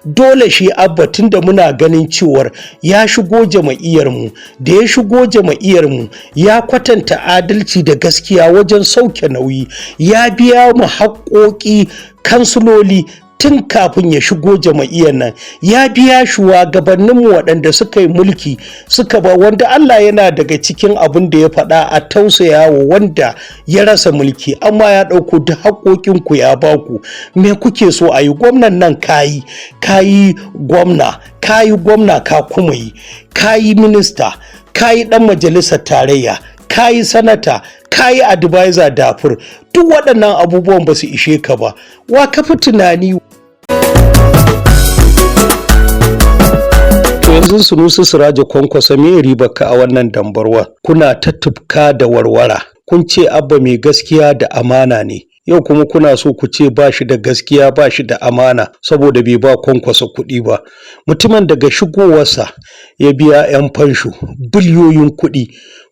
Dole shi Abba, tunda muna ganin cewar ya shigo jama'iyyarmu, da ya shigo jama'iyyarmu ya kwatanta adalci da gaskiya wajen sauke nauyi, ya biya mu haƙoƙi kansuloli tun kafin ya shigo jama'iyyar nan, ya biya shugabanninmu waɗanda suka yi mulki suka ba, wanda Allah yana daga cikin abin da ya faɗa a tausaya wa wanda ya rasa mulki, amma ya ɗauko duk haƙoƙinku ya baku. Me kuke so a yi? Gwamnan nan kayi, kayi gwamna, kayi gwamna, ka kuma yi, kayi minista, kayi ɗan majalisar tarayya, kayi sanata, kayi advisor dafur. Duk waɗannan abubuwan ba su ishe ka ba. Wa ka fi tunani? To yanzu Sunusi Sirajo Kwankwaso, me ribar ka a wannan dambarwa? Kuna ta tufka da warwara. Kun ce Abba mai gaskiya da amana ne, yau kuma kuna so ku ce ba shi da gaskiya, ba shi da amana, saboda bai ba Kwankwasa kuɗi ba. Mutumin daga shigowarsa ya biya 'yan fansho biliyoyin kuɗi,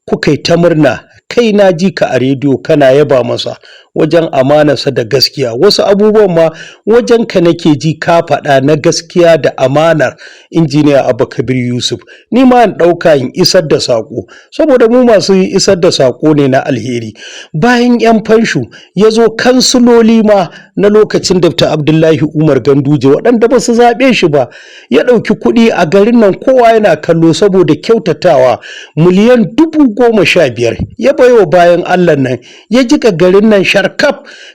kuka yi ta murna. Kai na ji ka a rediyo kana yaba masa wajen amanarsa da gaskiya. Wasu abubuwan ma wajen ka nake ji ka faɗa na gaskiya da amanar Injiniya Abba Kabir Yusuf. Ni ma in ɗauka in isar da saƙo, saboda mu masu isar da saƙo ne na alheri. Bayan 'yan fansho ya zo kansiloli ma na lokacin Dr. Abdullahi Umar Ganduje waɗanda ba su zaɓe shi ba, ya ɗauki kuɗi a garin nan kowa yana kallo saboda kyautatawa, miliyan 15,000 ya baiwa bayan Allah nan, ya jika garin nan sharkaf.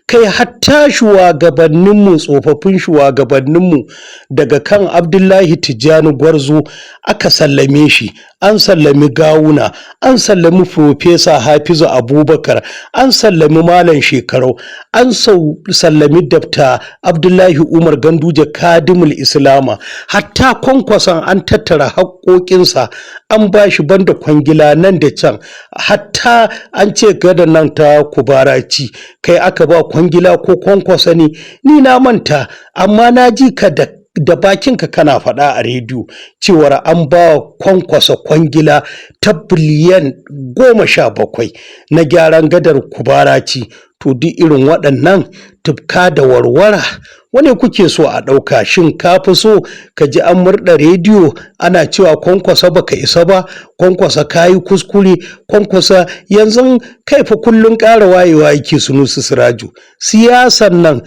Kai, hatta shugabanninmu, tsofaffin shugabanninmu, daga kan Abdullahi Tijjani Gwarzo aka sallame shi, an sallami Gawuna, an sallami Profesa Hafizu Abubakar, an sallami Malam Shekarau, an sallami Dafta Abdullahi Umar Ganduje Kadimul Islama, hatta Kwankwason an tattara haƙoƙinsa an ba shi, banda kwangila nan da can. Hatta an ce gada nan ta Kubaraci kai aka ba kwangila ko Kwankwasa ne, ni na manta, amma na ji ka da bakinka kana faɗa a rediyo cewar an ba Kwankwasa kwangila ta biliyan 17 na gyaran gadar Kubaraci. To duk irin waɗannan tufka da warwara wane kuke so a ɗauka? Shin ka fi so ka ji an murɗa rediyo ana cewa Kwankwasa baka isa ba, Kwankwasa kayi kuskure, Kwankwasa? Yanzu kai fa kullum ƙara wayewa yake. Sunusi Siraju, siyasan nan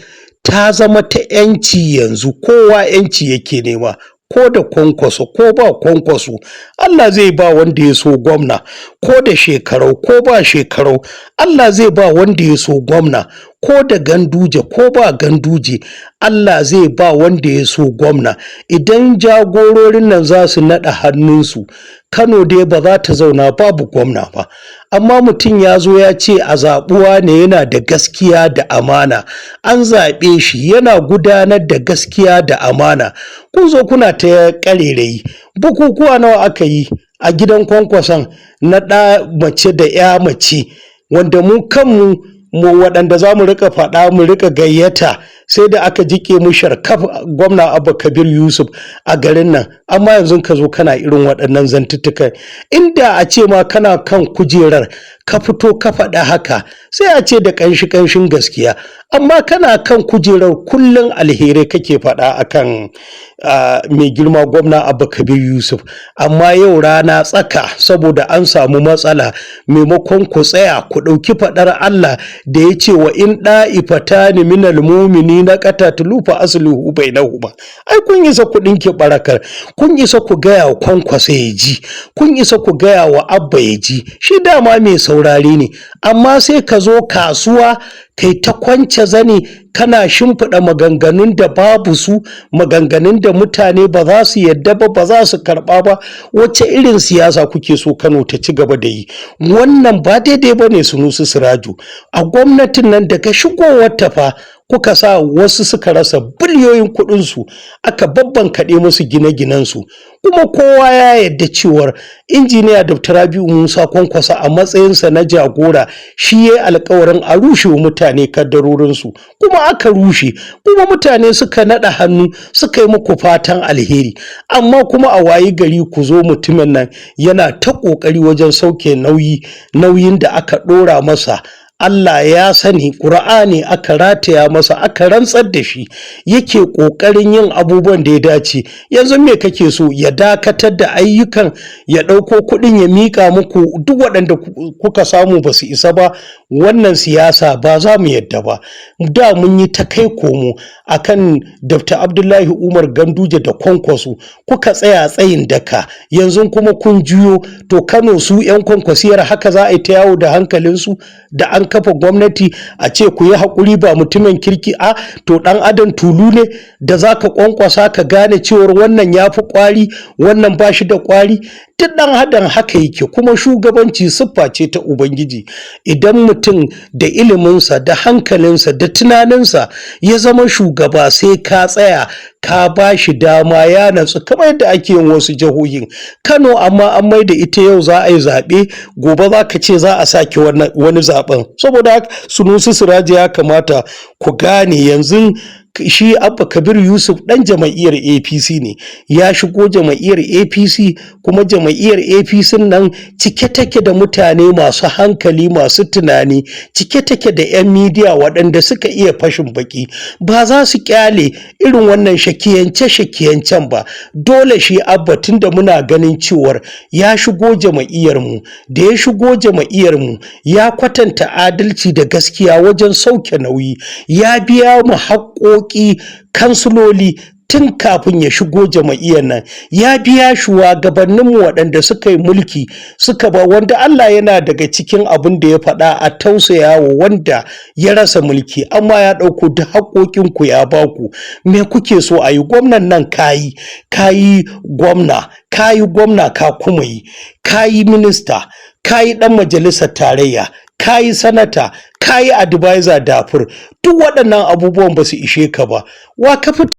ta zama ta 'yanci, yanzu kowa 'yanci yake nema. Ko da Kwankwaso ko ba Kwankwaso, Allah zai ba wanda ya so gwamna. Ko da Shekarau ko ba Shekarau, Allah zai ba wanda ya so gwamna. Ko da Ganduje ko ba Ganduje, Allah zai ba wanda ya so gwamna. Idan jagororin nan za su naɗa hannunsu, Kano dai ba za ta zauna babu gwamna ba. Amma mutum ya zo ya ce a zaɓuwa ne yana da gaskiya da amana, an zaɓe shi yana gudanar da gaskiya da amana, kun zo kuna ta ƙarerayi. Bukukuwa nawa aka yi a gidan Kwankwason na ɗa mace da 'ya mace, wanda mu kanmu mu waɗanda za mu rika faɗa mu rika gayyata, sai da aka jike mu sharkaf gwamna Abba Kabir Yusuf a garin nan. Amma yanzu ka zo kana irin waɗannan zantuttukan, inda a ce ma kana kan kujerar ka fito ka faɗa haka, sai a ce da ƙanshi ƙanshin gaskiya. Amma kana kan kujerar kullum alherai kake faɗa akan mai girma gwamna Abba Kabir Yusuf, amma yau rana tsaka saboda an samu matsala, maimakon ku tsaya ku ɗauki faɗar Allah da ya ce wa in ɗa'ifatani minal mumini na qatatalu fa aslihu bainahuma, ai kun isa ku ɗinke barakar. Kun isa ku gaya wa Kwankwasa ya ji, kun isa ku gaya wa Abba ya ji, shi dama mai saurare ne. Amma sai ka zo kasuwa kai ta kwance zane kana shimfiɗa maganganun da babu su, maganganun da mutane ba za su yadda ba, ba za su karɓa ba. Wacce irin siyasa kuke so Kano ta ci gaba da yi? Wannan ba daidai ba ne. Sunusi Siraju, a gwamnatin nan daga shigowar ta fa kuka sa wasu suka rasa biliyoyin kuɗinsu, aka babban kaɗe musu gine-ginensu. Kuma kowa ya yarda cewar Injiniya Dr. Rabi'u Musa Kwankwasa a matsayinsa na jagora shi ya yi alkawarin a rushe wa mutane kaddarorinsu, kuma aka rushe, kuma mutane suka naɗa hannu suka yi muku fatan alheri. Amma kuma a wayi gari ku zo, mutumin nan yana ta ƙoƙari wajen sauke nauyi, nauyin da aka ɗora masa. Allah ya sani, ƙur'ani aka rataya masa, aka rantsar da shi, yake ƙoƙarin yin abubuwan da ya dace. Yanzu me kake so? Ya dakatar da ayyukan, ya ɗauko kuɗin ya miƙa muku? Duk waɗanda kuka samu ba su isa ba. Wannan siyasa ba za mu yadda ba. Da mun yi ta kai komo akan Dr. Abdullahi Umar Ganduje da Kwankwaso, kuka tsaya tsayin daka. Yanzu kuma kun juyo. To, Kano su 'yan Kwankwasiyar haka za a yi ta yawo da hankalinsu? Da an kafa gwamnati a ce ku yi haƙuri, ba mutumin kirki a to ɗan adam tulu ne da za ka ƙwanƙwasa ka gane cewar wannan ya fi ƙwari, wannan ba shi da ƙwari? Duk ɗan adam haka yake. Kuma shugabanci siffa ce ta Ubangiji. Idan mutum da iliminsa da hankalinsa da tunaninsa ya zama shugaba, sai ka tsaya ka ba shi dama ya natsu, kamar yadda ake yin wasu jihohin. Kano amma an mai da ita, yau za a yi zaɓe, gobe za ka ce za a sake wani zaɓen. Saboda haka, Sunusi Siraji, ya kamata ku gane, yanzu shi Abba Kabir Yusuf dan jama'iyyar APC ne. Ya shigo jama'iyyar APC, kuma jama'iyyar APC nan cike take da mutane masu hankali, masu tunani, cike take da 'yan midiya waɗanda suka iya fashin baki. Ba za su kyale irin wannan shakiyance shakiyancen ba. Dole shi Abba, tunda muna ganin cewar ya shigo jama'iyyar mu, da ya shigo jama'iyyar mu ya kwatanta adalci da gaskiya wajen sauke nauyi, ya biya mu haƙƙoƙi kansuloli tun kafin ya shigo jama'iyyar nan, ya biya shugabanninmu waɗanda suka yi mulki suka ba, wanda Allah yana daga cikin abin da ya faɗa a tausaya wa wanda ya rasa mulki, amma ya ɗauko duk haƙoƙinku ya baku. Me kuke so a yi? Gwamnan nan kayi, kayi gwamna, kayi gwamna, ka kuma yi, kayi minista, kayi ɗan majalisar tarayya, kayi sanata, kayi advisor dafur. Duk waɗannan abubuwan ba su ishe ka ba? Wa ka fi?